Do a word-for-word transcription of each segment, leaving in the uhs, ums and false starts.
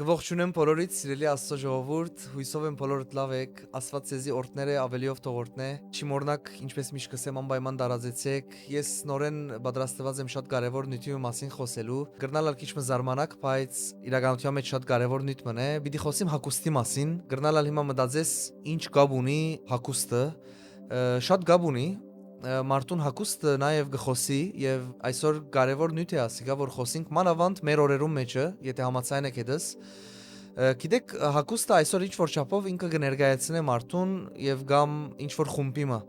Կ'ողջունեմ բոլորիդ, սիրելի Աստծո ժողովուրդ, յուսով եմ բոլորդ լաւ էք, Աստուած ձեզի օրհները ավելիով թող օրհնէ, չի մոռնաք, ինչպես միշտ կ'ըսեմ, անպայման տարածեցէք, ես նորէն պատրաստուած եմ շատ կարեւոր նիւթի մը մասին խօսելու, կրնալ ալ քիչ մը զարմանաք, բայց իրականութեան մէջ շատ կարեւոր նիւթ մըն է, պիտի խօսիմ հագուստի մասին, կրնալ ալ հիմա մտածես ինչ կապ ունի հագուստը, շատ կապ ունի, մարդուն հագուստը նաեւ կը խօսի եւ այսօր կարեւոր նիւթ է ասիկա, որ խօսինք մանաւանդ մեր օրերուն մէջը, եթե համաձայն եք հետս։ Գիտեք, հագուստը այսօր ինչ որ չափով ինքը կը ներկայացնէ մարդուն եւ կամ ինչ որ խումբի մը։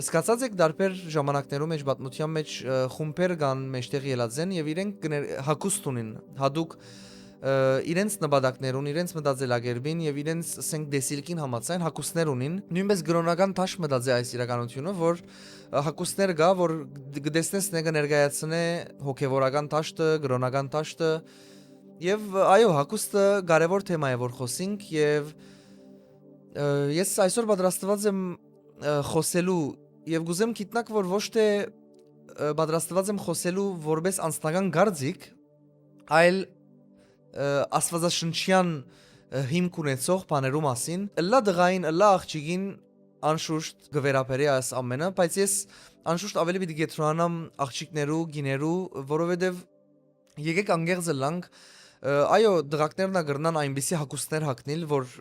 Սկացած եք դարբեր ժամանակներու մէջ, պատմութեան մէջ խումբեր կան մէջտեղ ելած են եւ իրենք հագուստ ունին, հատուկ իրենց նպատակներուն, իրենց մտածելակերպին եւ իրենց, ասենք, տեսիլքին համաձայն հագուստներ ունին։ Նոյնպես կրօնական դաշտ մտածէ այս իրականութիւնը, որ հագուստներ կայ, որ կը տեսնես, նե կը ներկայացնէ հոգեվորական դաշտը, կրօնական դաշտը, եւ այո, հագուստը կարեւոր թեմա է, որ խօսինք, եւ ես այսօր պատրաստուած եմ խօսելու, եւ կուզեմ գիտնաք, որ ոչ թե պատրաստուած եմ խօսելու որպես անձնական կարծիք, այլ աստվածաշնչեան հիմք ունեցող բաներու մասին, ըլլայ տղային, ըլլայ աղջիկին անշուշտ կը վերաբերի այս ամենը, բայց ես անշուշտ աւելի պիտի կեդրոնանամ աղջիկներու, կիներու, որովհետեւ եկեք անկեղծ ըլլանք, այո, տղակներն ա կրնան այնպիսի հագուստներ հագնել, որ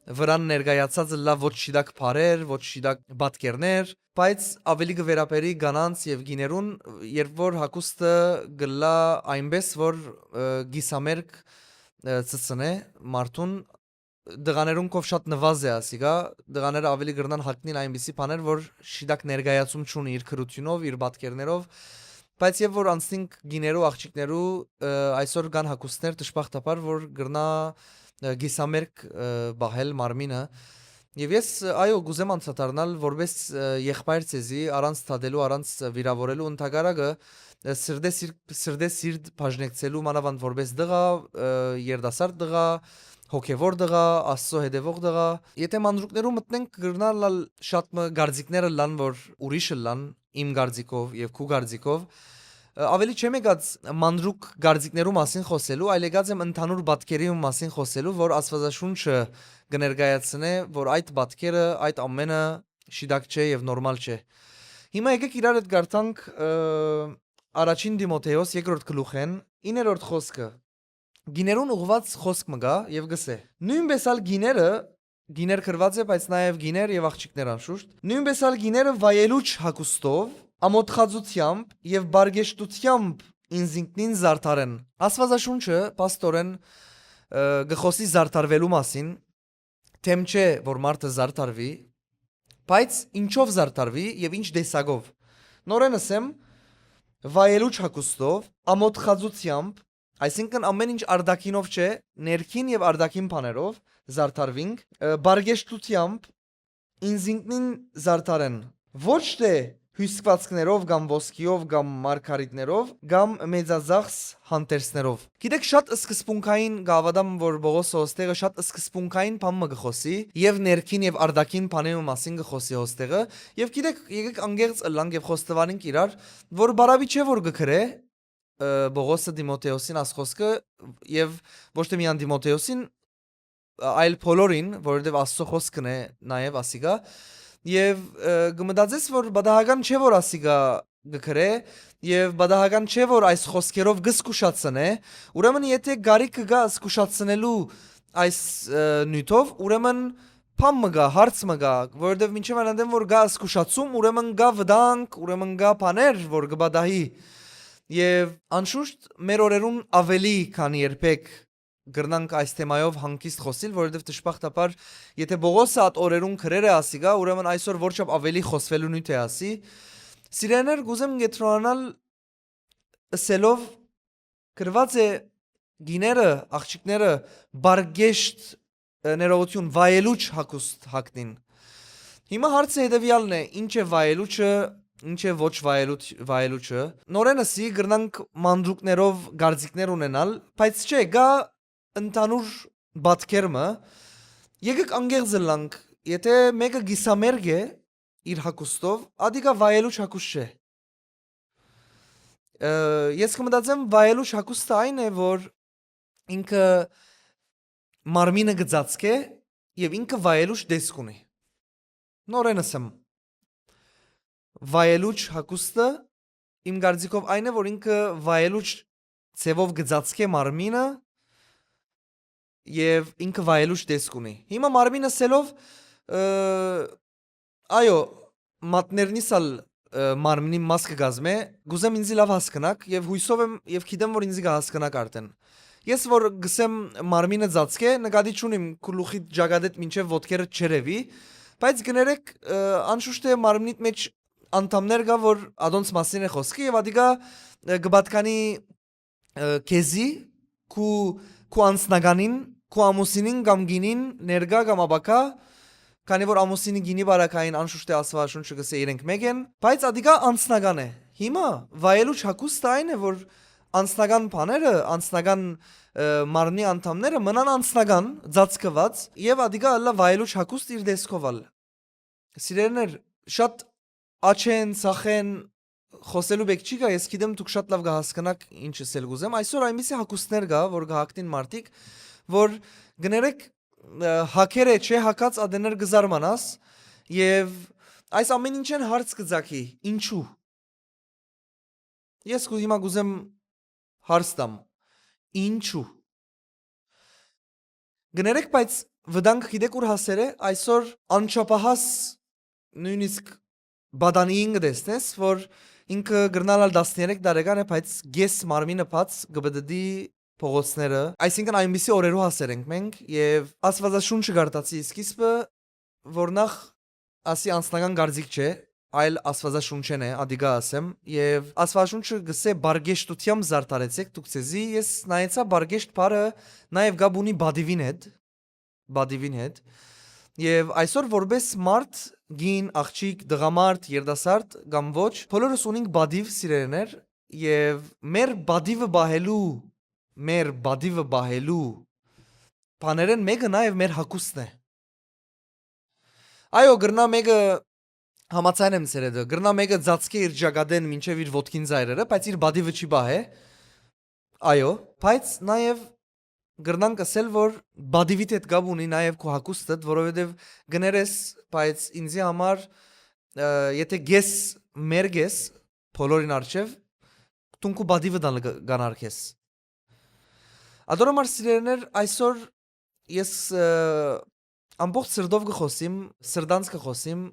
վրան ներկայացած ըլլայ ոչ շիտակ բառեր, ոչ շիտակ պատկերներ, բայց աւելի կը վերաբերի կանանց եւ կիներուն, երբ որ հագուստը կ'ըլլայ այնպէս, որ կիսամերկ ցցնէ մարդուն, տղաներուն քով շատ նուազ է ասիկա, տղաները աւելի կրնան հագնիլ այնպիսի բաներ, որ շիտակ ներկայացում չունի իր գրութիւնով, իր պատկերներով, բայց երբ որ անցնինք կիներու, աղջիկներու, այսօր կան հագուստներ, դժբախտաբար, որ կրնա կիսամերկ պահել մարմինը, եւ ես, այո, կուզեմ անդրադառնալ որպես եղբայր ձեզի, առանց դատելու, առանց վիրավորելու, ընդհակառակը, սրտե սիրտ, սրտե սիրտ բաժնեկցելու, մանաւանդ որպես տղա, երիտասարդ տղա, հոգեվոր տղա, Աստծո հետեւող տղա։ Եթե մանրուքներու մտնենք, կրնալ ալ շատ մը կարծիքներ ըլլան, որ ուրիշ ըլլան, իմ կարծիքով եւ քու կարծիքով, աւելի չեմ եկած մանրուք կարծիքներու մասին խօսելու, այլ եկած եմ ընդհանուր պատկերի մասին խօսելու, որ Աստուածաշունչը կը ներկայացնէ, որ այդ պատկերը, այդ ամենը շիտակ չէ եւ նորմալ չէ։ Հիմա եկեք իրար հետ կարդանք առաջին Տիմոթեոս երկրորդ գլուխէն, իններորդ խօսքը։ Գիներուն ուղղուած խօսք մը կայ եւ կ'ըսէ. նոյնպես ալ գիները, գիներ գրուած է, բայց նաեւ գիներ եւ աղջիկներ անշուշտ, նոյնպես ալ գիները վայելուչ հագուստով, ամոթխածութեամբ եւ բարգեշտութեամբ ինզինքնին զարդարեն։ Աստուածաշունչը փաստօրէն կը խօսի զարդարուելու մասին, թեմ չէ որ մարդը զարդարուի, բայց ինչով զարդարուի եւ ինչ տեսակով։ Նորէն ըսեմ, վայելուչ հագուստով, ամոթխածութեամբ, այսինքն ամեն ինչ արտաքինով չէ, ներքին եւ արտաքին բաներով զարդարուինք, բարգեշտութեամբ ինզինքնին զարդարեն, ոչ թե հյուսկուածքներով կամ ոսկիով կամ մարգարիտներով կամ մեծածախս հանդերձներով։ Գիտեք, շատ սկզբունքային կը հաւատամ, որ Պողոսը հոստեղը շատ սկզբունքային բան մը կը խօսի եւ ներքին եւ արտաքին բաներու մասին կը խօսի հոստեղը, եւ գիտեք, եկեք անկեղծ ըլլանք եւ խոստովանենք իրար, որ բարաւի չէ որ կը գրէ Պողոսը Տիմոթեոսին աս խօսքը, եւ ոչ թե միայն Տիմոթեոսին, այլ բոլորին, որովհետեւ Աստծո խօսքն է նաեւ ասիկա, եւ կը մտածես, որ պատահական չէ որ ասիկա կը գրէ, եւ պատահական չէ որ այս խօսքերով կը զգուշացնէ, ուրեմն եթե կարիքը կայ զգուշացնելու այս նիւթով, ուրեմն բան մը կայ, հարց մը կայ, որովհետեւ մինչեւ այն անդէն որ կայ զգուշացում, ուրեմն կայ վտանգ, ուրեմն կայ բաներ որ կը պատահի, եւ անշուշտ մեր օրերուն աւելի քան երբեք կրնանք այս թեմայով հանգիստ խօսիլ, որովհետեւ դժբախտաբար, եթե Պողոսը այդ օրերուն գրեր է ասիկա, ուրեմն այսօր որչափ աւելի խօսվելու նիւթ է ասի։ Սիրելիներ, կուզեմ կեդրոնանալ ըսելով, գրուած է գիները, աղջիկները, բարգեշտ, ներողություն, վայելուչ հագուստ հագնին։ Հիմա հարցը հետեւեալն է, ինչ է վայելուչը, ինչ է ոչ վայելուչ, վայելուչը։ Նորէն ըսի, կրնանք մանրուքներով կարծիքներ ունենալ, բայց չէ, կայ ընդհանուր պատկեր մը, եկեք անկեղծ ըլլանք, եթե մէկը կիսամերկ է իր հագուստով, ատիկա վայելուչ հագուստ չէ։ Ես կը մտածեմ, վայելուչ հագուստը այն է, որ ինքը մարմինը կը ծածկէ եւ ինքը վայելուչ տեսք ունի։ Նորէն ըսեմ, վայելուչ հագուստը իմ կարծիքով այն է, որ ինքը վայելուչ ձևով կը ծածկէ մարմինը եւ ինքը վայելուչ տեսք ունի։ Հիմա մարմին ըսելով, ը, այո, մատներնիս ալ, ը, մարմնի մաս կը կազմէ, կ'ուզեմ ինձի լաւ հասկնաք եւ յուսով եմ եւ գիտեմ, որ ինձի կը հասկնաք արդեն։ Ես որ գսեմ մարմինը ծածկէ, նկատի չունիմ քու լուխիդ ճակատետ մինչեւ ոտքերդ չերեւի, բայց կներեք, ը, անշուշտ է մարմնիդ մեջ անդամներ կայ, որ ադոնց մասին է խօսքը եւ ադիկա, ը, կը պատկանի, ը, քեզի, քու, քու անձնականին, քու ամուսինին կամ գինին, ներկայ կամ ապագայ, քանի որ ամուսինի գինի պարագային անշուշտ է Աստուածաշունչը կ'ըսէ իրենք մէկ են, բայց ադիկա անձնական է։ Հիմա վայելուչ հագուստը այն է, որ անձնական բաները, անձնական, ը, մարմնի անդամները մնան անձնական, ծածկուած, եւ ադիկա ըլլայ վայելուչ հագուստ իր տեսքով ալ։ Սիրելիներ, շատ աջ են, ձախ են, խօսելու պէք չի գայ, ես գիտեմ դուք շատ լաւ կը հասկնաք ինչ ըսել կ'ուզեմ։ Այսօր այնպիսի հագուստներ կայ, որ կը հագնին մարդիկ, որ կներեք, ը, հագեր է, չէ, հագած ատեներ կը զարմանաս, եւ այս ամեն ինչէն հարց կը ծագի, ինչու։ Ես կու-, հիմա կ'ուզեմ հարց տամ, ինչու։ Կներեք, բայց վտանգ գիտեք ուր հասեր է, այսօր անչափահաս նոյնիսկ պատանիին կը տեսնես, որ ինքը կրնալ ալ տասներեք տարեկան է, բայց կես մարմինը բաց կը պտտի փողոցները, այսինքն այնպիսի օրերու հասեր ենք մենք, եւ Աստուածաշունչը կարդացի սկիզբը, որ նախ ասի անձնական կարծիք չէ, այլ Աստուածաշունչէն է, ադիկա ասեմ, եւ Աստուածաշունչը կ'ըսէ. «Բարգեշտութեամբ զարդարեցէք դուք ձեզի», ես նայեցայ բարգեշտ բառը նաեւ կապ ունի պատիւին հետ, պատիւին հետ, եւ այսօր որպէս մարդ, գին, աղջիկ, տղամարդ, երիտասարդ կամ ոչ, բոլորս ունենք պատիւ, սիրելիներ, եւ մեր պատիւը պահելու, մեր պատիւը պահելու բաներէն մէկը նաեւ մեր հագուստն է։ Այո, կրնայ մէկը, համաձայն եմ ձեր հետ, կրնայ մէկը ծածկէ իր ճակատէն մինչեւ իր ոտքին ծայրերը, բայց իր պատիւը չի պահէ։ Այո, բայց նաեւ կրնանք ըսել, որ պատիւիդ հետ կապ ունի նաեւ քու հագուստդ, որովհետեւ կներես, բայց ինձի համար, ը, եթե կես մերկես բոլորին առջեւ, դուն քու պատիւը տալ կը-, կանար քեզ։ Ատոր համար, սիրելիներ, այսօր ես, ը, ամբողջ սրտով կը խօսիմ, սրտանց կը խօսիմ,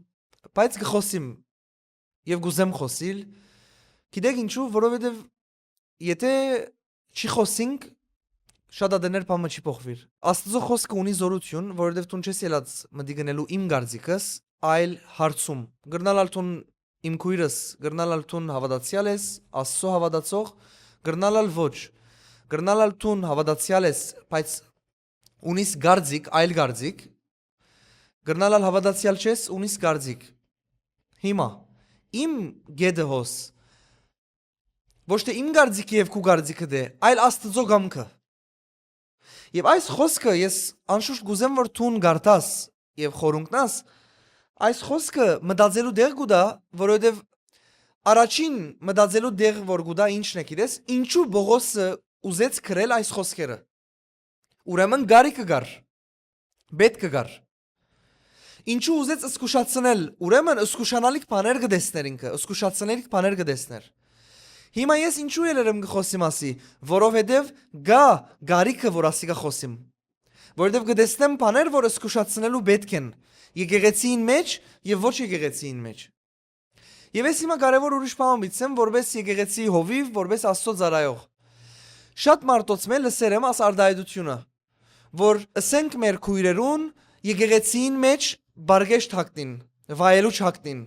բայց կը խօսիմ եւ կ'ուզեմ խօսիլ։ Գիտեք ինչու, որովհետեւ եթե չի խօսինք, շատ ատեներ բան մը չի փոխուիր։ Աստուծոյ խօսքը ունի զօրութիւն, որովհետեւ դուն չես ելած մտի գնելու իմ կարծիքս, այլ հարցում։ Կրնալ ալ դուն իմ քոյրս, կրնալ ալ դուն հաւատացեալ ես, Աստծո հաւատացող, կրնալ ալ ոչ, կրնալ ալ դուն հաւատացեալ ես, բայց ունիս կարծիք, այլ կարծիք, կրնալ ալ հաւատացեալ չես, ունիս կարծիք։ Հիմա, իմ գետը հոս, ոչ թէ իմ կարծիքը եւ քու կարծիքը դէ, այլ Աստուծո կամքը։ Եւ այս խօսքը ես անշուշտ կ'ուզեմ, որ դուն կարդաս եւ խորունկնաս, այս խօսքը մտածելու տեղ կու տայ, որովհետեւ առաջին մտածելու տեղ որ կու տայ, ինչն է, գիտես, ինչու Պողոսը ուզեց գրել այս խօսքերը։ Ուրեմն կարիքը կար, պէտքը կար։ Ինչու ուզեց զգուշացնել, ուրեմն զգուշանալիք բաներ կը տեսներ ինքը, զգուշացնելիք բաներ կը տեսներ։ Հիմա ես ինչու ելեր եմ կը խօսի մասի, որովհետեւ կայ կարիքը, որ ասիկա խօսիմ, որովհետեւ կը տեսնեմ բաներ, որ զգուշացնելու պէտք են եկեղեցիին մեջ եւ ոչ եկեղեցիին մեջ։ Եւ ես հիմա կարեւոր ուրիշ բան մտցեմ, որպէս եկեղեցի հովիւ, որպէս Աստծո ծառայող։ Շատ մարդոց մէ լսեր եմ աս արտահայտութիւնը, որ ըսենք մեր քոյրերուն, եկեղեցիին մեջ բարգեշտ հագնին, վայելուչ հագնին։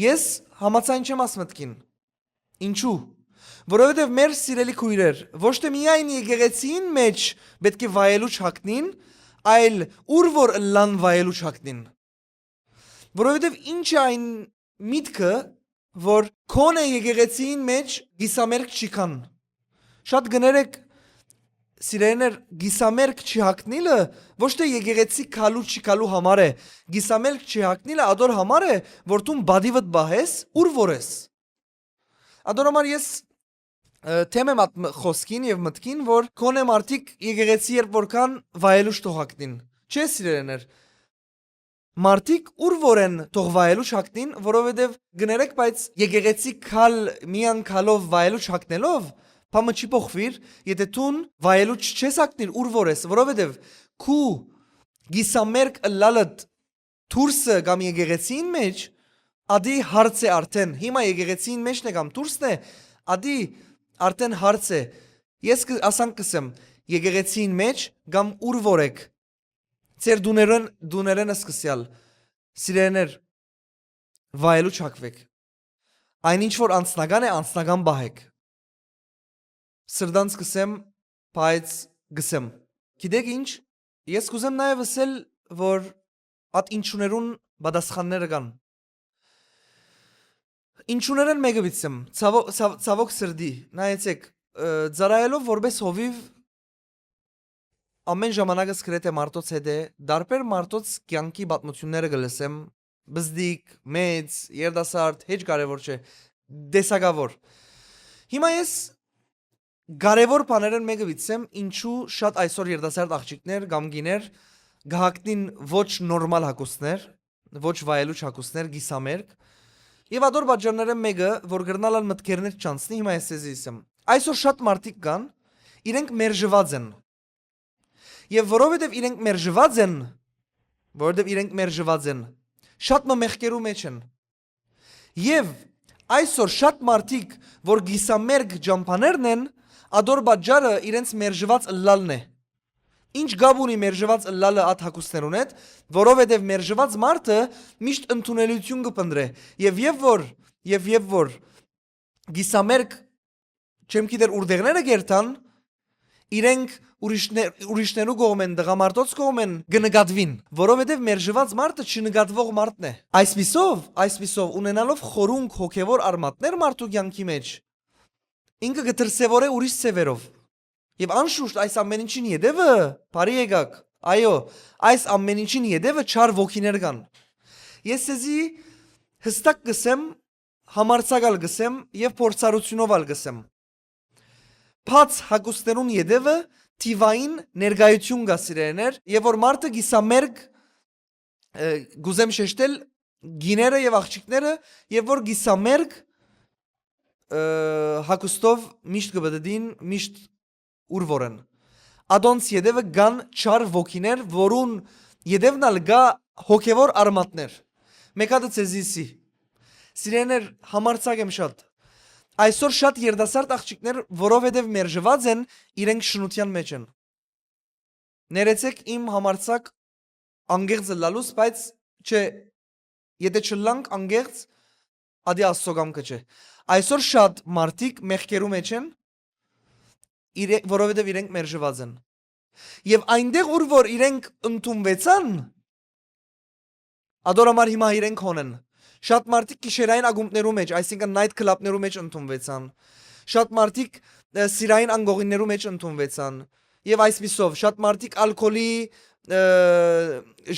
Ես համաձայն չեմ աս մտքին։ Ինչու՞։ Որովհետեւ մեր սիրելի քոյրեր, ոչ թէ միայն եկեղեցիին մեջ պէտք է վայելուչ հագնին, այլ ուր որ ըլլան վայելուչ հագնին։ Որովհետեւ ինչ է այն միտքը, որ քոնը եկեղեցիին մեջ կիսամերկ չի կան։ Շատ կներեք, սիրելիներ, կիսամերկ չի հագնիլը ոչ թէ եկեղեցի գալու չի գալու համար է, կիսամերկ չի հագնիլը ատոր համար է, որ դուն պատիվդ պահես, ուր որ ես։ Ատոր համար ես ը, թեմ եմ այդ մ-, խօսքին եւ մտքին, որ գոնե մարդիկ եկեղեցի երբ որ կան, վայելուչ թող հագնին։ Չէ, սիրելիներ, մարդիկ ուր որ են, թող վայելուչ հագնին, որովհետեւ կներեք, բայց եկեղեցի գալ միայն գալով, վայելուչ հագնելով, բանը չի փոխուիր, եթե դուն վայելուչ չես հագնիր, ուր որ ես, որովհետեւ քու կիսամերկ ըլլալդ դուրսը կամ եկեղեցին մէջ, ադի հարց է արդեն։ Հիմա եկեղեցին մէջն է կամ դուրսն է, ադի արդեն հարց է։ Ես կը, ասանք կ'ըսեմ, եկեղեցին մէջ կամ ուր որ եք, ձեր դուներէն, դուներէն սկսեալ, սիրելիներ, վայելուչ հագուեք։ Այն ինչ որ անձնական է, անձնական պահեք։ Սրտանց կ'ըսեմ, բայց կ'ըսեմ։ Գիտեք ինչ, ես կ'ուզեմ նաեւ ըսել, որ այդ ինչուներուն պատասխանները կան։ Ինչուներէն մէկը պիտի ըսեմ, ցաво-, ցաv-, ցաւոք սրտի, նայեցեք, ը, ծառայելով որպես հովիվ, ամէն ժամանակս գրեթե մարդոց հետ է, տարբեր մարդոց կեանքի պատմութիւնները կը լսեմ, բզդիկ, մեծ, երիտասարդ, հեչ կարեւոր չէ, տեսակաւոր։ Հիմա ես կարեւոր բաներէն մէկը պիտի ըսեմ, ինչու շատ այսօր երիտասարդ աղջիկներ կամ կիներ կը հագնին ոչ նորմալ հագուստներ, ոչ վայելուչ հագուստներ, կիսամերկ։ Եւ ատոր պատճառներէն մէկը, որ կրնալ ալ մտքերներ չանցնի, հիմա ես ձեզի ըսեմ։ Այսօր շատ մարդիկ կան, իրենք մերժուած են։ Եւ որովհետեւ իրենք մերժուած են, որովհետեւ իրենք մերժուած են, շատ մը մեղքերու մէջ են։ Եւ այսօր շատ մարդիկ, որ կիսամերկ ճամբաներն են, ատոր պատճառը իրենց մերժուած ըլլալն է։ Ինչ կապ ունի մերժուած ըլլալը այդ հագուստներուն հետ, որովհետեւ մերժուած մարդը միշտ ընդունելիություն կը փնտրէ։ Եւ, եւ որ, եւ, եւ որ կիսամերկ, չեմ գիտեր ուրդեղները կերթան, իրենք ուրիշներ, ուրիշներու կողմէն, տղամարդոց կողմէն կը նկատուին, որովհետեւ մերժուած մարդը չնկատուող մարդն է։ Այսպիսով, այսպիսով, ունենալով խորունկ հոգեվոր արմատներ մարդու կեանքի մէջ, ինքը կը դրսեւորէ ուրիշ ձեւերով։ Եւ անշուշտ այս ամէն ինչին ետեւը, բարի եկաք, այո, այս ամէն ինչին ետեւը չար ոգիներ կան։ Ես ձեզի յստակ կ'ըսեմ, համարձակ ալ կ'ըսեմ եւ փորձառութիւնով ալ կ'ըսեմ։ Բաց հագուստներուն ետեւը թիվային ներկայութիւն կայ, սիրելիներ, եւ որ մարդը կիսամերկ, ը, կ'ուզեմ շեշտել, կիները եւ աղջիկները, եւ որ կիսամերկ, ը, հագուստով միշտ կը պտտին, միշտ ուր որ են։ Ատոնց ետեւը կան չար ոգիներ, որուն ետեւն ալ կայ հոգեվոր արմատներ։ Մէկ հատը ձեզի ըսի։ Սիրելիներ, համարձակ եմ շատ։ Այսօր շատ երիտասարդ աղջիկներ, որովհետեւ մերժուած են, իրենք շնութեան մէջ են։ Ներեցեք իմ համարձակ անկեղծ ըլլալուս, բայց չէ, եթե չըլլանք անկեղծ, ադի Աստծո կամքը չէ։ Այսօր շատ մարդիկ մեղքերու մէջ են, իրե-, որովհետեւ իրենք մերժուած են։ Եւ այնտեղ, ուր որ իրենք ընդունուեցան, ադոր համար հիմա իրենք հոն են։ Շատ մարդիկ գիշերային ակումբներու մէջ, այսինքն night club-ներու մէջ ընդունուեցան։ Շատ մարդիկ, ը, սիրային անկողիններու մէջ ընդունուեցան։ Եւ այսպիսով, շատ մարդիկ ալկոհոլի, ը,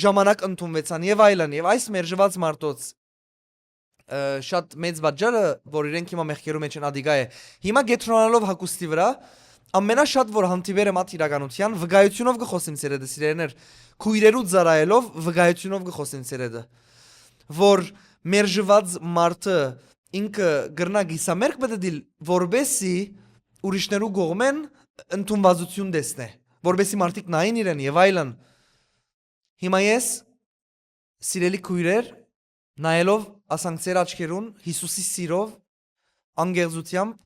ժամանակ ընդունուեցան եւ այլն, եւ այս մերժուած մարդոց, ը, շատ մեծ պատճառը, որ իրենք հիմա մեղքերու մէջ են, ադիկա է։ Հիմա կեդրոնանալով հագուստի վրա, ամենաշատ որ հանդիպեր եմ այդ իրականության, վկայությունով կը խօսեմ, սիրեդը, սիրելիներ, քույրերու ծառայելով վկայությունով կը խօսեմ, սիրեդը, որ մերժուած մարդը ինքը կրնայ կիսամերկ պտտիլ, որպեսզի ուրիշներու կողմէն ընդունվածություն տեսնէ, որպեսզի մարդիկ նային իրեն եւ այլն։ Հիմա ես, սիրելի քույրեր, նայելով ասանք ձեր աչքերուն, Յիսուսի սիրով, անկեղծութեամբ,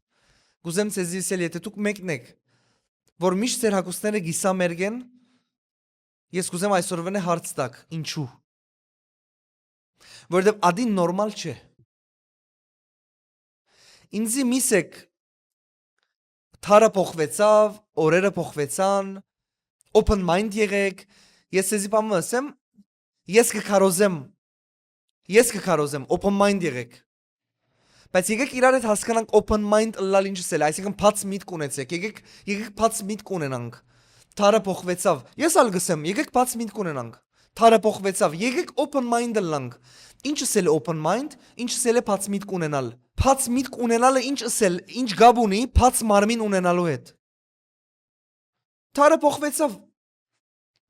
կ'ուզեմ ձեզի ըսել, եթե դուք մեկն եք, որ միշտ ձեր հագուստները կիսամերկ են, ես կ'ուզեմ այսօրվանէ հարց տաք, ինչու՞։ Որովհետեւ ադին նորմալ չէ։ Ինձի միս եք, դարը փոխուեցաւ, օրերը փոխուեցան, open mind եղեք, ես ձեզի բան մը ըսեմ, ես կը քարոզեմ, ես կը քարոզեմ, open mind եղեք։ Բայց եկեք իրար հետ հասկանանք open mind ըլլալ ինչ ըսել է, այսինքն բաց միտք ունեցեք, եկեք, եկեք բաց միտք ունենանք, դարը փոխուեցաւ, ես ալ կ'ըսեմ, եկեք բաց միտք ունենանք, Թարը փոխուեցաւ։ Եկեք open mind ըլլանք։ Ինչ ըսել է open mind, ինչ ըսել է բաց միտք ունենալ։ Բաց միտք ունենալը ինչ ըսել, ինչ կապ ունի բաց մարմին ունենալու հետ։ Թարը փոխուեցաւ,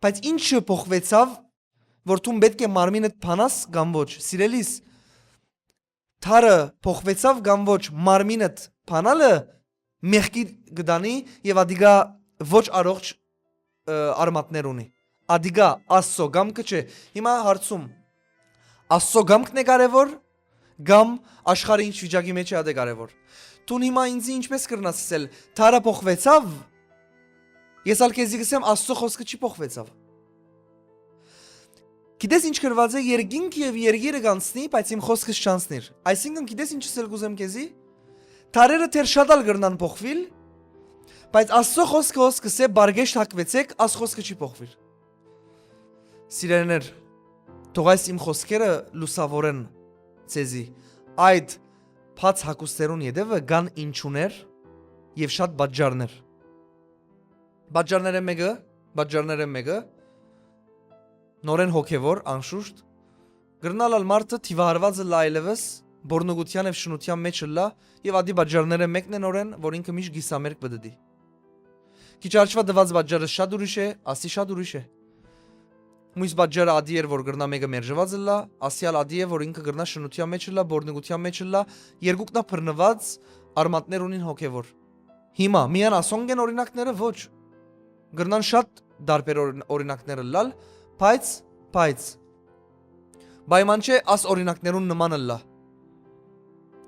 բայց ինչը փոխուեցաւ, որ դուն պէտք է մարմինդ բանաս կամ ոչ, սիրելիս, թարը փոխուեցաւ կամ ոչ, մարմինդ բանալը մեղքի կը տանի եւ ադիկա ոչ առողջ, ը, արմատներ ունի։ Ադիկա Աստծո կամքը չէ։ Հիմա հարցում, Աստծո կամքն է կարեւոր, կամ աշխարհը ինչ վիճակի մեջ է, ատե կարեւոր։ Դուն հիմա ինձի ինչպես կրնաս ասել, թարը փոխվեցաւ։ Ես ալ քեզի կսեմ, Աստծո խոսքը չի փոխվեցաւ։ Գիտես ինչ գրված է, երկինք եւ երկիրը կանցնի, բայց իմ խոսքս չանցնիր։ Այսինքն, գիտես ինչ ասել կուզեմ քեզի, թարերը թեր շատ ալ կրնան փոխվել, բայց Աստծո խոսքը հոս կսե, բարգեշտ հակվեցեք, աս խոսքը չի փոխվիր։ Սիրելիներ, թող այս իմ խոսքերը լուսաւորեն ձեզի։ Այդ բաց հագուստերուն ետևը կան ինչուներ եւ շատ պատճառներ։ Պատճառները մեկը, պատճառները մեկը, նորեն հոգեվոր, անշուշտ, կրնալ ալ մարդը թիվահարված ըլլայ այլևս, բորնուկութեան եւ շնութեան մեջ ըլլայ, եւ ադի պատճառները մեկն է նորեն, որ ինքը միշտ կիսամերկ պտտի։ Քիչ առաջուայ տուած պատճառը շատ ուրիշ է, ասի շատ ուրիշ է։ Մույս պատճառը ադի էր, որ կրնայ մեկը մերժուած ըլլայ, ասի ալ ադի է, որ ինքը կրնայ շնութեան մեջ ըլլայ, բորնուկութեան մեջ ըլլայ, երկուքն ա բռնուած արմատներ ունին հոգեվոր։ Հիմա, միան ասոնք են օրինակները, ոչ։ Կրնան շատ տարբեր օրին-, օրինակներ ըլլալ, բայց, բայց, պայման չէ, աս օրինակներուն նման ըլլայ։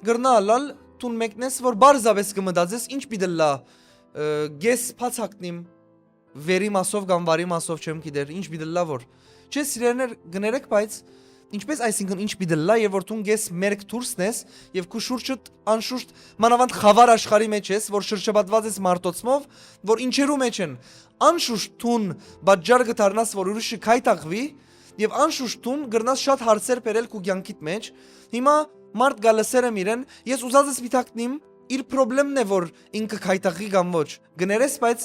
Կրնայ ըլլալ, դուն մեկնես, որ պարզապէս կը մտածես, ինչ պիտի ըլլայ, ը, կես բաց հագնիմ, վերի մասով կամ վարի մասով չեմ գիտեր, ինչ պիտի ըլլայ որ։ Չէ, սիրելիներ, կներեք, բայց ինչպես այսինքն ինչ պիտի ըլլայ, երբ որ դուն կես մերկ դուրսն ես եւ քու շուրջդ անշուշտ մանաւանդ խավար աշխարհի մեջ ես, որ շրջապատված ես մարդոցմով, որ ինչերու մեջ են, անշուշտ դուն պատճառ կը դառնաս, որ ուրիշը քայթակղի, եւ անշուշտ դուն կրնաս շատ հարցեր բերել քու կեանքիդ մեջ։ Հիմա մարդ կա, լսեր եմ իրեն, ես ուզած ես պիտի հագնիմ, իր պրոբլեմն է, որ ինքը քայթակղի կամ ոչ։ Կներես, բայց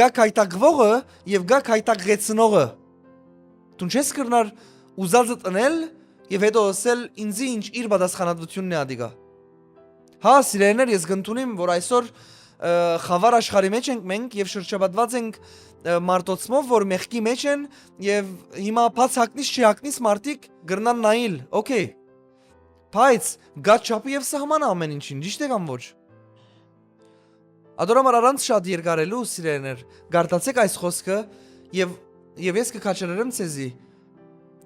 կա քայթակղողը եւ կա քայթակղեցնողը։ Դուն չես կրնար ուզածդ ընել եւ հետո ըսել, «Ինձի ինչ, իր պատասխանատվությունն է ադիկա»։ Հա, սիրելիներ, ես կընդունիմ, որ այսօր, ը, խավար աշխարհի մեջ ենք մենք եւ շրջապատված ենք, ը, մարդոցմով, որ մեղքի մեջ են, եւ հիմա բաց հագնիս, չի հագնիս, մարդիկ կրնան նայիլ, օքեյ։ Բայց կա չափը եւ սահմանը ամեն ինչին, ճիշդ է կամ ոչ։ Ատոր համար առանց շատ երկարելու, սիրելիներ, կարդացեք այս խոսքը եւ, եւ ես կը քաջալերեմ ձեզի,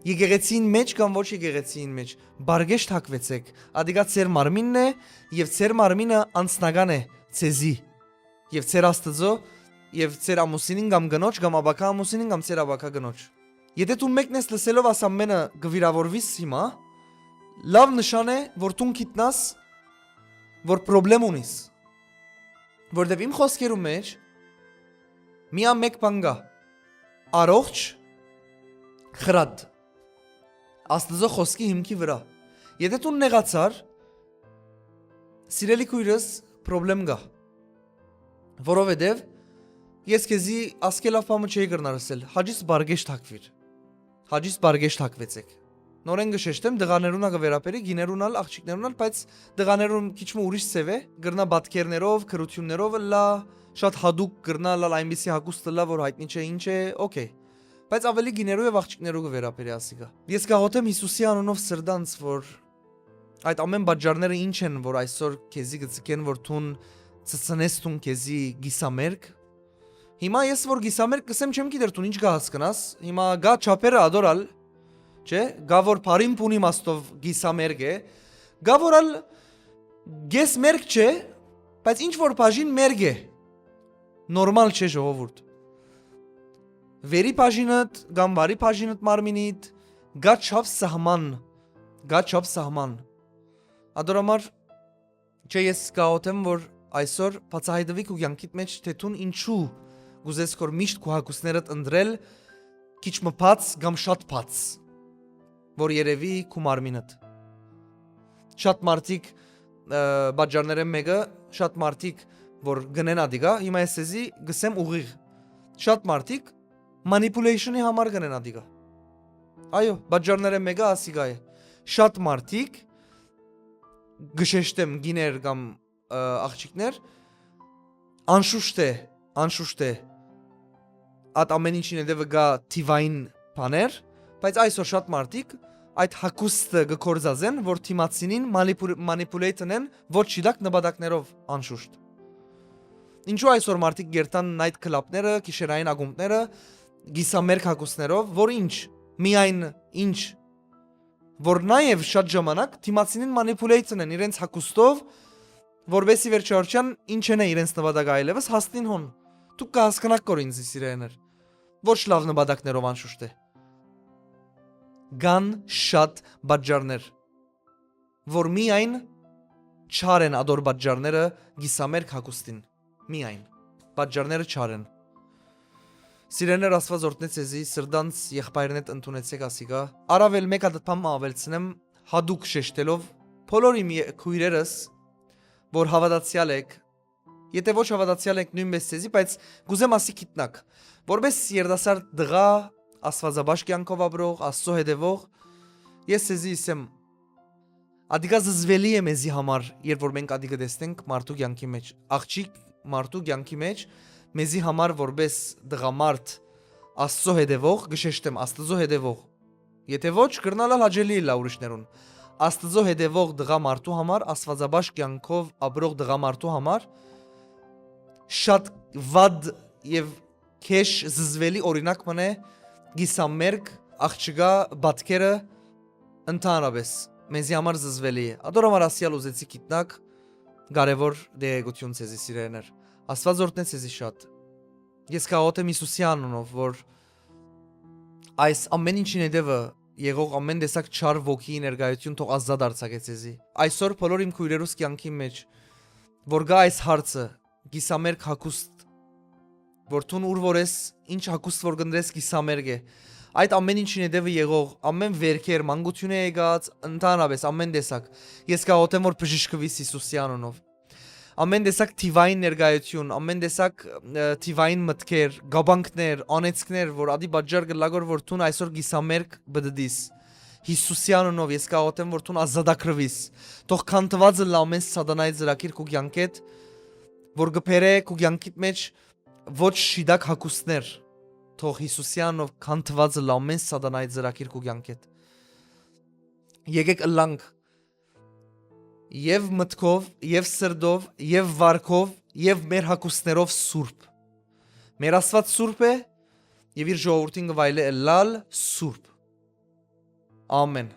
եկեղեցին մեջ կամ ոչ եկեղեցին մեջ, բարգեշտ հակվեցեք, ադիկա ձեր մարմինն է եւ ձեր մարմինը անձնական է ձեզի, եւ ձեր Աստծո, եւ ձեր ամուսինին կամ կնոջ, կամ ապագայ ամուսինին կամ ձեր ապագայ կնոջ։ Եթե դու մեկն ես լսելով աս ամենը կը վիրավորվիս հիմա, լաւ նշան է, որ դուն գիտնաս, որ պրոբլեմ ունիս, որտեւ իմ խոսքերու մեջ միան մեկ բան կա, առողջ խրատ, Աստծո խոսքի հիմքի վրա։ Եթե դու նեղացար, սիրելի քույրս, պրոբլեմ կա, որովհետեւ ես քեզի ասկէ լաւ բան չէի կրնար ասել, հաճիս բարգեշտ հակվիր, հաճիս բարգեշտ հակվեցեք։ Նորեն կը շեշտեմ, տղաներուն ա կը վերաբերի, գիներուն ալ, աղջիկներուն ալ, բայց տղաներուն քիչ մը ուրիշ ձեւ է, կրնայ պատկերներով, գրություններով ըլլայ, շատ հատուկ կրնայ ըլլալ, այնպիսի հագուստ ըլլայ, որ յայտնի չէ ինչ է, օքեյ։ Բայց ավելի գիներու եւ աղջիկներու կը վերաբերի ասիկա։ Ես կաղոթեմ Յիսուսի անունով սրտանց, որ այդ ամեն պատճառները ինչ են, որ այսօր քեզի կը ձգեն, որ դուն ցցնես դուն քեզի կիսամերկ։ Հիմա ես որ կիսամերկ կսեմ, չեմ գիտեր դուն ինչ կհասկնաս։ Հիմա գա չափերը ադոր ալ, չէ՞, գա որ բարին բուն իմաստով կիսամերկ է, գա որ ալ կես մերկ չէ, բայց ինչ որ բաժին մերկ է, նորմալ չէ, ժողովուրդ։ Վերի բաժինդ կամ վարի բաժինդ մարմինիդ, գա չափ սահման, գա չափ սահման։ Ադոր համար, չէ, ես կաղոթեմ, որ այսօր բացահայտվի քու կեանքիդ մեջ, թե դուն ինչու կուզես քոր միշտ քու հագուստներդ ընտրել քիչ մը բաց կամ շատ բաց, որ երևի քու մարմինդ։ Շատ մարդիկ, ը, պատճառներէն մեկը, շատ մարդիկ, որ գնեն ադիկա, հիմա ես սեզի գսեմ ուղիղ, շատ մարդիկ manipulation-ի համար գնեն ադիկա։ Այո, պատճառներէն մէկը ասիկա է։ Շատ մարդիկ, կը շեշտեմ, կիներ կամ, ը, աղջիկներ, անշուշտ է, անշուշտ է, այդ ամեն ինչին հետեւը գայ թիվային բաներ, բայց այսօր շատ մարդիկ այդ հագուստը կը գործածեն, որ դիմացինին մանիպուլ-, մանիպուլեյթ ընեն ոչ շիդակ նպատակներով անշուշտ։ Ինչու այսօր մարդիկ կերթան նայթ քլաբները, գիշերային ակումբները, կիսամերկ հագուստներով, որ ինչ, միայն ինչ, որ նաեւ շատ ժամանակ դիմացինին մանիպուլեյթ ընեն իրենց հագուստով, որպեսզի վերջարարության ինչ են է իրենց նպատակը այլեւս հասնին հոն։ Դուք կը հասկնաք, որ ինձ սիրելիներ, ոչ լաւ նպատակներով անշուշտ է։ Կան շատ պատճառներ, որ միայն չար են ադոր պատճառները կիսամերկ հագուստին։ Միայն պատճառները չար են։ Սիրելիներ, Աստուած օրհնե ձեզի, սրտանց եղբայրնետ ընդունեցեք ասիկա։ Առաւել մէկ հատ բան մը աւելցնեմ, հատուկ շեշտելով, բոլոր իմ ե-, քոյրերս, որ հաւատացեալ եք, եթե ոչ հաւատացեալ եք, նոյնպէս ձեզի, բայց կ'ուզեմ ասի գիտնաք, որպէս երիտասարդ տղայ, Աստուածաբաշխ կեանքով ապրող, Աստծո հետեւող, ես ձեզի ըսեմ, ադիկա զզվելի է մեզի համար, երբ որ մենք ադիկը տեսնենք մարդու կեանքի մեջ, աղջիկ մարդու կեանքի մեջ, մեզի համար որպէս տղամարդ, Աստծո հետեւող, կը շեշտեմ, Աստծո հետեւող, եթե ոչ, կրնալ ալ հաճելի ըլլայ ուրիշներուն։ Աստծո հետեւող տղամարդու համար, Աստուածաբաշխ կեանքով ապրող տղամարդու համար շատ վատ եւ քեշ զզվելի օրինակ մըն է կիսամերկ աղջկա պատկերը, ընդհանրապես մեզի համար զզվելի է։ Ադոր համար ասիալ ուզեցի գիտնաք, կարեւոր դեղեցկութիւն ձեզի, սիրելիներ։ Աստուած օրհնե ձեզի շատ։ Ես կաղոթեմ Յիսուսի անունով, որ այս ամեն ինչին հետեւը եղող ամեն տեսակ չար ոգիի ներկայութիւն թող ազատ արձակէ ձեզի։ Այսօր բոլոր իմ քոյրերուս կեանքի մեջ, որ գայ այս հարցը, կիսամերկ հագուստ, որ դուն ուր որ ես, ինչ հագուստ որ կ'ընտրես, կիսամերկ է։ Այդ ամեն ինչին հետեւը եղող, ամեն վերքեր, մանկութիւնէ եկած, ընդհանրապես ամեն տեսակ, ես կաղոթեմ, որ բժշկուիս Յիսուսի անունով։ Ամեն տեսակ թիվային ներկայութիւն, ամեն տեսակ, ը, թիվային մտքեր, կապանքներ, անեծքներ, որ ադի պատճառ կ'ըլլայ, որ դուն այսօր կիսամերկ պտտիս։ Յիսուսի անունով ես կաղոթեմ, որ դուն ազատագրուիս։ Թող քանդուած ըլլայ ամեն սատանայի ծրագիր քու կեանքէդ, որ կը բերէ քու կեանքիդ մեջ ոչ շիդակ հագուստներ։ Թող Յիսուսի անունով քանդուած ըլլայ ամեն սատանայի ծրագիր քու կեանքէդ։ Եկեք ըլլանք եւ մտքով, եւ սրտով, եւ վարքով, եւ մեր հագուստներով սուրբ։ Մեր Աստուած սուրբ է, եւ իր ժողովուրդին կը վայելէ ըլլալ սուրբ։ Ամեն։